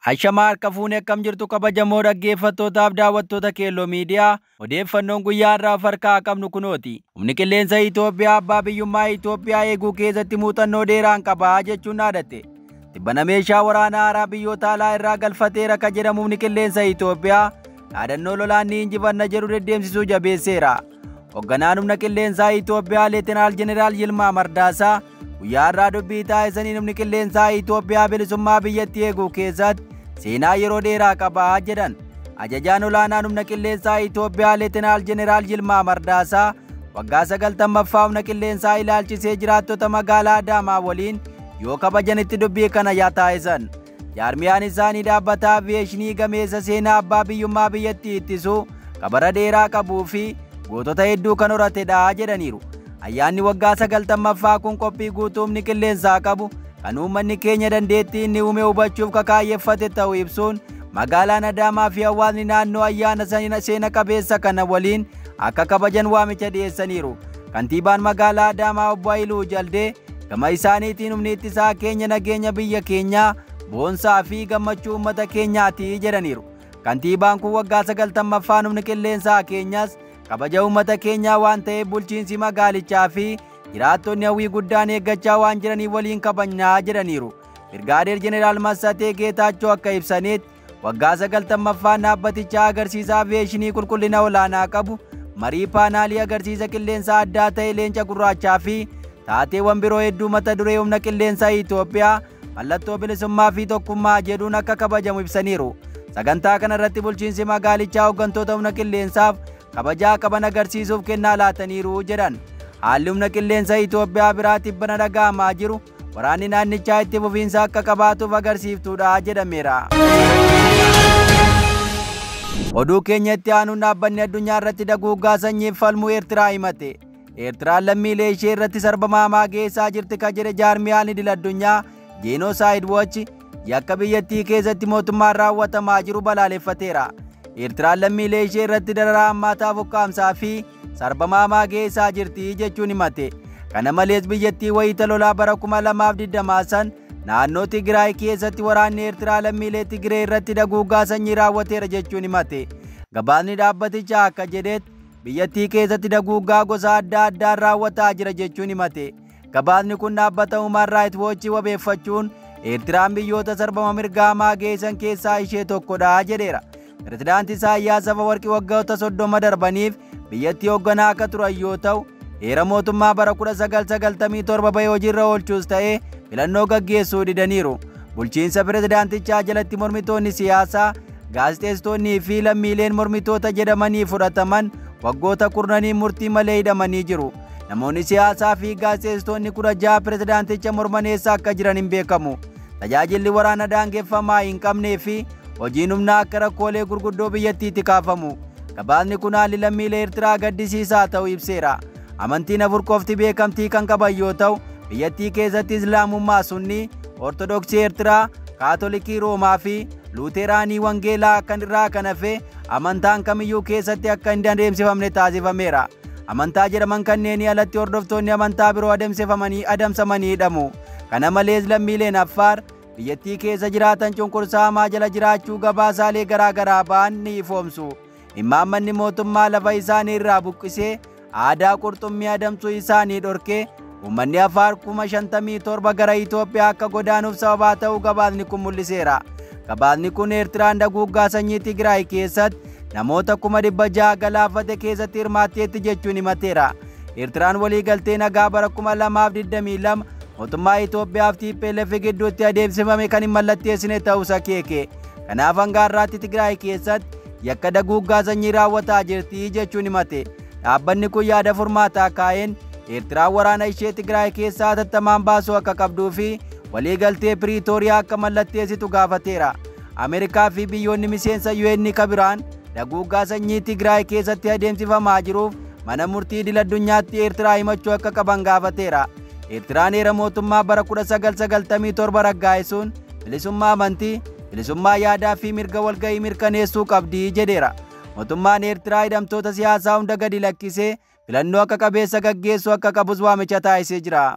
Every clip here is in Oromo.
Hashamaa harka fuunee akkam jirtu kabajamoo dhaggeeffattootaaf daawwattoota Keelloo Miidiyaa odeeffannoon guyyaa har'aa of harkaa qabnu kunooti. Humni qilleensa Itoophiyaa abbaa biyyummaa Itoophiyaa eeguu keessatti muuxannoo dheeraan qabaa jechuun dhaadate. Tibbana meeshaa waraanaa haaraa biyyoota alaa irraa galfateera ka jedhamu humni qilleensa Itoophiyaa dhaadannoo lolaan ni injifanna jedhu deddeemsisuu jabeesseera. Hoogganaan humna qilleensaa Itoophiyaa Leetinaal Jeneraal Yilmaa Mardaasaa guyyaa har'aa dubbii taasisaniin humni qilleensaa Itoophiyaa bilisummaa biyyattii eeguu keessatti seenaa yeroo dheeraa qabaa jedhan. Ajajaan olaanaan humna qilleensaa Itoophiyaa Leetinaal Jeneraal Yilmaa Mardaasaa waggaa 90ffaa humna qilleensaa ilaalchisee jiraattota magaalaa Adaamaa waliin yoo kabajanitti dubbii kana yaa taasisan. Jaarmiyaan isaanii dhaabbata aviyeeshinii gameessa seenaa abbaa biyyummaa biyyattii ittisuu kabara dheeraa qabuu fi gootota hedduu kan horatedha jedhaniiru. Ayyaanni waggaa 90ffaa kun qophii guutuu humni qilleensaa qabu kan uummanni keenya dandeettii inni uume hubachuuf kakaayeffate ta'uu ibsuun magaalaan Adaamaa fi hawaasni naannoo ayyaana seena qabeessa kana waliin akka kabajan waamicha dhiyeessaniiru. Kantiibaan magaalaa Adaamaa obbo Hayiluu Jaldee gama isaaniitiin humni ittisaa keenya nageenya biyya keenyaa boonsaa fi gammachuu uummata keenyaati jedhaniiru. Kantiibaan kun waggaa 90ffaan humni qilleensaa keenyas kabaja uummata keenyaa waan ta'eef bulchiinsi magaalichaa fi jiraattonni hawwii guddaan eeggachaa waan jiraniif waliin kabajnaa jedhaniiru. Birgaadeer Jeneraal Massatee Geetaachoo akka ibsanitti waggaa 90ffaan dhaabbatichaa agarsiisa aviyeeshinii qulqullina olaanaa qabu marii paanaalii agarsiisa qilleensaa addaa ta'e leenca gurraachaa fi taateewwan biroo hedduu mata duree humna qilleensaa Itoophiyaa mallattoo bilisummaa fi tokkummaa jedhuun akka kabajamu ibsaniiru. Sagantaa kana irratti bulchiinsi magaalichaa hooggantoota humna qilleensaaf kabajaa qaban agarsiisuuf kennaa laataniiru jedhan. Haalli humna qilleensa Itoophiyaa biraa tibbana dhaga'amaa jiru waraanni naannichaa itti fufiinsa akka qabaatuuf agarsiiftuudha jedhameera. Oduu keenya itti aanuun dhaabbanni addunyaa irratti daguuggaa sanyiif falmuu Eertiraa himate. Eertiraan lammiilee ishee irratti sarbama hamaa geessaa jirti ka jedhe jaarmiyaan idil addunyaa Genocide Watch yakka biyyattii keessatti mootummaan raawwatamaa jiru balaaleffateera. Eertiraan lammiilee ishee irratti dararaa hammaataa fukkaamsaa fi sarbama hamaa geessaa jirti jechuun himate. Kana malees biyyattii wayita lolaa bara 2020 san naannoo Tigraay keessatti waraanni Eertiraa lammiilee Tigree irratti daguuggaa sanyii raawwateera jechuun himate. Gabaasni dhaabbatichaa akka jedhetti biyyattii keessatti daguuggaa gosa adda addaan raawwataa jira jechuun himate. Gabaasni kun dhaabbata Human Rights Watch wabeeffachuun Eertiraan biyyoota sarbama mirgaa hamaa geessan keessaa ishee tokkodha jedheera. Pirezidaanti Isaayyaas Afawarqii waggoota 30 darbaniif biyyattii hoogganaa akka turan yoo ta'u, heera mootummaa bara 1997 bahee hojiirra oolchuus ta'ee filannoo gaggeessuu didaniiru. Bulchiinsa pirezidaantichaa jalatti mormitoonni siyaasaa, gaazexeessitoonnii fi lammiileen mormitoota jedhamanii fudhataman waggoota kurnanii murtii malee hidhamanii jiru. Namoonni siyaasaa fi gaazexeessitoonni 16 pirezidaanticha mormaneessa akka jiran hin beekamu. Tajaajilli waraana daangeffamaa hin qabnee fi hojiin humnaa akka rakkoolee gurguddoo biyyattiitti kaafamu. Gabaasni kun haalli lammiilee Eertiraa gaddisiisaa ta'uu ibseera. Amantiin afur qofti beekamtii kan qaban yoo ta'u, biyyattii keessatti Islaamummaa Sunnii, Ortodoksii Eertiraa, Kaatolikii Roomaa fi Luuteraanii Wangeelaa kan irraa kan hafe amantaan kamiyyuu keessatti akka hin adeemsifamne taasifameera. Amantaa jedhaman kanneenii alatti hordoftoonni amantaa biroo adamsamanii hidhamu. Kana malees lammiileen Affaar biyyattii keessa jiraatan cunqursaa hamaa jala jiraachuu gabaasaalee garaa garaa ba'an ni ifoomsu. Imaammanni mootummaa lafa isaanii irraa buqqisee aadaa qurxummii adamsuu isaanii dhorkee uummanni Affaar 57,000 gara Itoophiyaa akka godaanuuf sababaa ta'uu gabaasni kun mul'iseera. Gabaasni kun Eertiraan daguuggaa sanyii Tigraay keessatti namoota 600,000 galaafate keessatti hirmaatteetti jechuun himateera. Eertiraan waliigaltee nagaa bara 2022 mootummaa Itoophiyaa fi TPLF gidduutti adeemsifame kan hin mallatteessine ta'uus akeeke. Kanaaf hanga har'aatti Tigraay keessatti yakka daguuggaa sanyii raawwataa jirti jechuun himate. Dhaabbanni kun yaada furmaataa kaa'een Eertiraan waraana ishee Tigraay keessaa hatattamaan baasuu akka qabduu fi waliigaltee Piriitooriyaa akka mallatteessitu gaafateera. Ameerikaa fi biyyoonni miseensa UN kabiraan daguuggaa sanyii Tigraay keessatti adeemsifamaa jiruuf mana murtii idil addunyaatti Eertiraa himachuu akka qaban gaafateera. Eertiraan heera mootummaa bara 1997 raggaa'isuun bilisummaa amantii, bilisummaa yaadaa fi mirga walga'ii mirkaneessuu qabdi jedheera. Mootummaan Eertiraa hidhamtoota siyaasaa hunda gadi lakkisee filannoo akka qabeessa gaggeessuu akka qabus waamicha taasisee jira.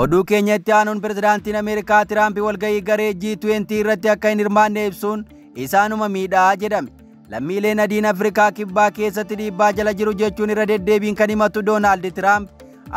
Oduu keenya itti aanuun pirezidaantiin Ameerikaa Tiraamp walgahii garee G20 irratti akka hin hirmaanne ibsuun isaanuma miidhaa jedhame. Lammiileen adiin Afrikaa Kibbaa keessatti dhiibbaa jala jiru jechuun irra deddeebiin kan himatu Doonaald Tiraamp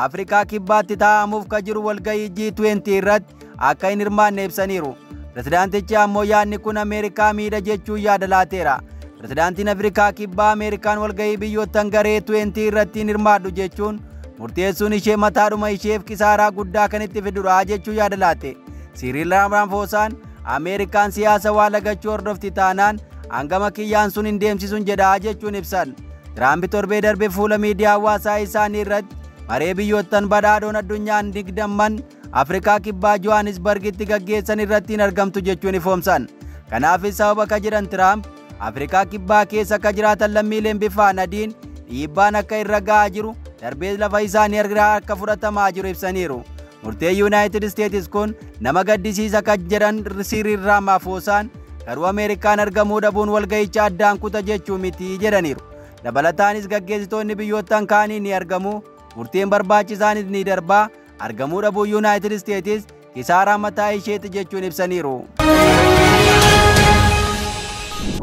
Afrikaa Kibbaatti taa'amuuf ka jiru walgahii G20 irratti akka hin hirmaanne ibsaniiru. Pirezidaantichi ammoo yaadni kun Ameerikaa miidha jechuun yaada laateera. Pirezidaantiin Afrikaa Kibbaa Ameerikaan walgahii biyyoottan garee 20 irratti hin hirmaadhu jechuun murteessuun ishee mataadhuma isheef kisaaraa guddaa kan itti fidudha jechuun yaada laate. Siriil Raamfoosaan Ameerikaan siyaasa waa lagachuu hordofti taanaan hangama kiyyaan sun hin deemsisuun jedha jechuun ibsan. Tiraamp torbee darbe fuula miidiyaa hawaasaa isaanii irratti maree biyyoottan badhaadhoon addunyaan 20 Afrikaa Kibbaa Johannesburgitti gaggeessan irratti hin argamtu jechuun ifoomsan. Kanaafis sababa ka jedhan Tiraamp Afrikaa Kibbaa keessa akka jiraatan lammiileen bifaan adiin dhiibbaan akka irra ga'aa jiru darbee lafa isaanii irraa akka fudhatamaa jiru ibsaniiru. Murtee Yuunaayitid Isteetis kun nama gaddisiisa kan jedhan Siriil Raamaafoosaan garuu Ameerikaan argamuu dhabuun walga'icha addaan kuta jechuu miti jedhaniiru. Dabalataanis gaggeessitoonni biyyoottan kaanii ni argamu, murteen barbaachisaanis ni darbaa, argamuu dhabuu Yuunaayitid Isteetis kisaaraa mataa isheeti jechuun ibsaniiru.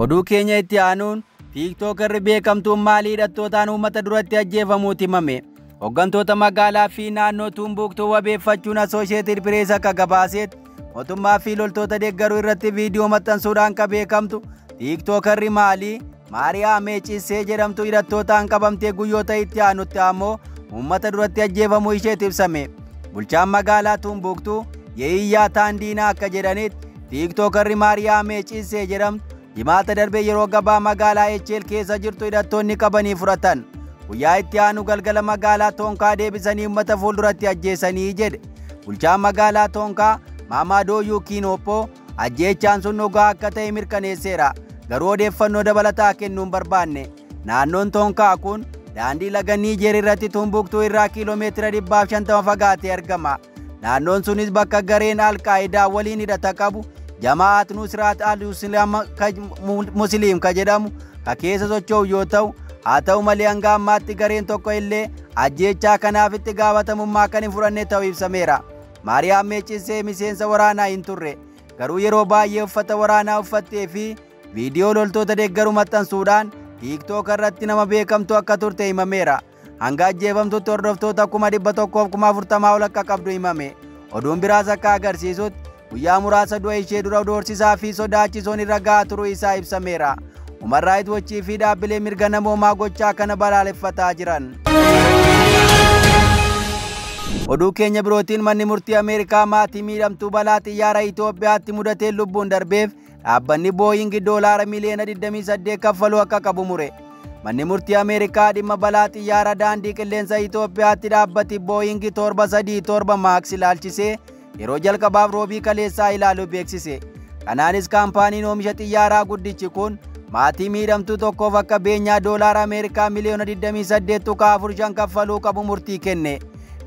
Oduu keenya itti aanuun tiiktookarri beekamtuun maalii hidhattootaan uummata duratti ajjeefamuuti himame. Hooggantoota magaalaa fi naannoo Tumbuktuu wabeeffachuun Asoosheetid Pirees akka gabaasetti mootummaa fi loltoota deeggaruu irratti viidiyoo maxxansuudhaan kan beekamtu tiiktookarri maalii Maariyaa Meecisee jedhamtu hidhattootaan qabamtee guyyoota itti aanutti ammoo uummata duratti ajjeefamuu isheetu ibsame. Bulchaan magaalaa Tumbuktuu Yeeyyaa Taandiinaa akka jedhanitti tiiktookarri Maariyaa Meecisee jedhamtu jimaata darbe yeroo gabaa magaalaa Echeel keessa jirtu hidhattoonni qabanii fudhatan. Guyyaa itti aanu galgala magaalaa Toonkaa deebisanii uummata fuulduratti ajjeesanii jedhe. Bulchaan magaalaa Toonkaa Maamadoo Yukiinooppoo ajjeechaan sun dhugaa akka ta'e mirkaneesseera. Garuu odeeffannoo dabalataa kennuu hin barbaanne. Naannoon Toonkaa kun daandii laga Niijeer irratti Tumbuktuu irraa kiiloomeetira 150 fagaatee argama. Naannoon sunis bakka gareen Alqaayidaa waliin hidhata qabu Jamaa'at Nusraat al-Musliim ka jedhamu ka keessa socho'u yoo ta'u, haa ta'u malee hanga ammaatti gareen tokko illee ajjeechaa kanaaf itti gaafatamummaa kan hin fudhanne ta'uu ibsameera. Maariyaam Meecisee miseensa waraanaa hin turre. Garuu yeroo baay'ee uffata waraanaa uffattee fi viidiyoo loltoota deeggaru maxxansuudhaan tiiktook irratti nama beekamtu akka turte himameera. Hanga ajjeefamtutti hordoftoota 140,000 ol akka qabdu himame. Oduun biraas akka agarsiisutti guyyaa muraasa du'a ishee dura doorsisaa fi sodaachisoon irra ga'aa turuu isaa ibsameera. Human Rights Watch fi dhaabbilee mirga namoomaa gochaa kana balaaleffataa jiran. Oduu keenya birootiin manni murtii Ameerikaa maatii miidhamtuu balaa xiyyaara Itoophiyaatti mudateen lubbuun darbeef dhaabbanni Booying doolaara miliyoona 28 kaffaluu akka qabu mure. Manni murtii Ameerikaa dhimma balaa xiyyaara daandii qilleensa Itoophiyaatti dhaabbati Booying 737 Max ilaalchisee yeroo jalqabaaf roobii kaleessaa ilaaluu beeksise. Kanaanis kaampaaniin oomisha xiyyaaraa guddichi kun maatii miidhamtuu tokkoof akka beenyaa doolaara Ameerikaa miliyoona 28.45 kaffaluu qabu murtii kenne.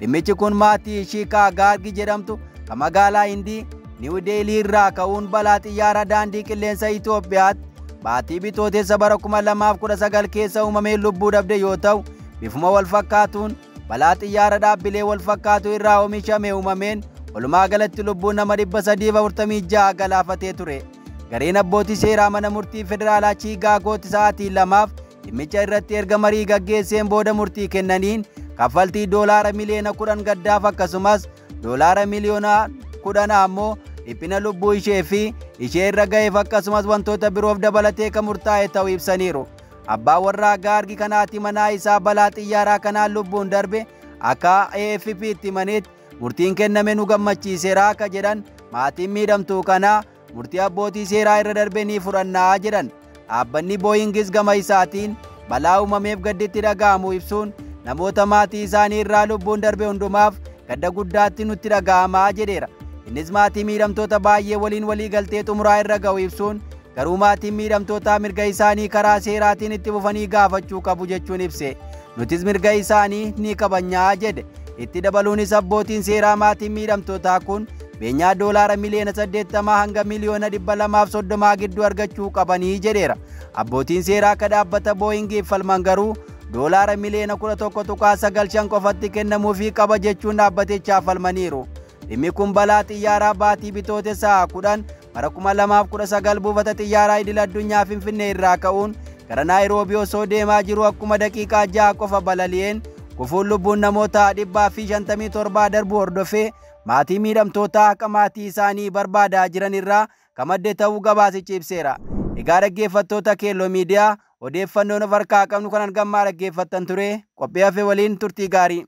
Dhimmichi kun maatii Shiikaa Gaargi jedhamtu kan magaalaa Hindii Niw Deelii irraa ka'uun balaa xiyyaara daandii qilleensa Itoophiyaatti baatii bitootessa bara 2019 keessa uumamee lubbuu dhabde yoo ta'u, bifuma wal fakkaatuun balaa xiyyaara dhaabbilee wal fakkaatu irraa oomishame uumameen walumaa galatti lubbuu nama 346 galaafatee ture. Gareen abbootii seeraa mana murtii federaalaa Chiikaagootti sa'aatii 2f dhimmicha irratti erga marii gaggeesseen booda murtii kennaniin kaffaltii doolaara miliyoona 10 gaddaaf akkasumas doolaara miliyoona 10 ammoo dhiphina lubbuu ishee fi ishee irra ga'eef akkasumas wantoota biroof dabalatee kan murtaa'e ta'uu ibsaniiru. Abbaan warraa Gaargi kanaati manaa isaa balaa xiyyaaraa kanaan lubbuun darbe akka AFP itti himanitti murtiin kenname nu gammachiiseera akka jedhan maatiin miidhamtuu kanaa murtii abbootii seeraa irra darbe ni fudhannaa jedhan. Dhaabbanni Booyingis gama isaatiin balaa uumameef gadditti dhaga'amu ibsuun namoota maatii isaanii irraa lubbuun darbe hundumaaf gadda guddaatti nutti dhaga'amaa jedheera. Innis maatii miidhamtoota baay'ee waliin walii galtee xumuraa irra ga'u ibsuun garuu maatiin miidhamtootaa mirga isaanii karaa seeraatiin itti fufanii gaafachuu qabu jechuun ibse. Nutis mirga isaanii ni kabajnaa jedhe. Itti dabaluunis abbootiin seeraa maatiin miidhamtootaa kun beenyaa doolaara miliyoona 80 hanga miliyoona 230 gidduu argachuu qabanii jedheera. Abbootiin seeraa akka dhaabbata Booyingiif falman garuu doolaara miliyoona 11.95 qofatti kennamuufii qaba jechuun dhaabbatichaaf falmaniiru. Dhimmi kun balaa xiyyaaraa baatii Bitootessaa 10 bara 2019 buufata xiyyaaraa idil addunyaa Finfinnee irraa ka'uun gara Naayiroobii osoo deemaa jiru akkuma daqiiqaa 6 qofa balali'een kufuun lubbuun namoota 157 darbuu hordofee maatii miidhamtootaa haqa maatii isaanii barbaadaa jiran irraa kan madde ta'uu gabaasichi ibseera. Egaa dhaggeeffattoota Keelloo Miidiyaa, odeeffannoon of harkaa qabnu kan hangammaa dhaggeeffattan ture. Qophii hafe waliin turtii gaarii.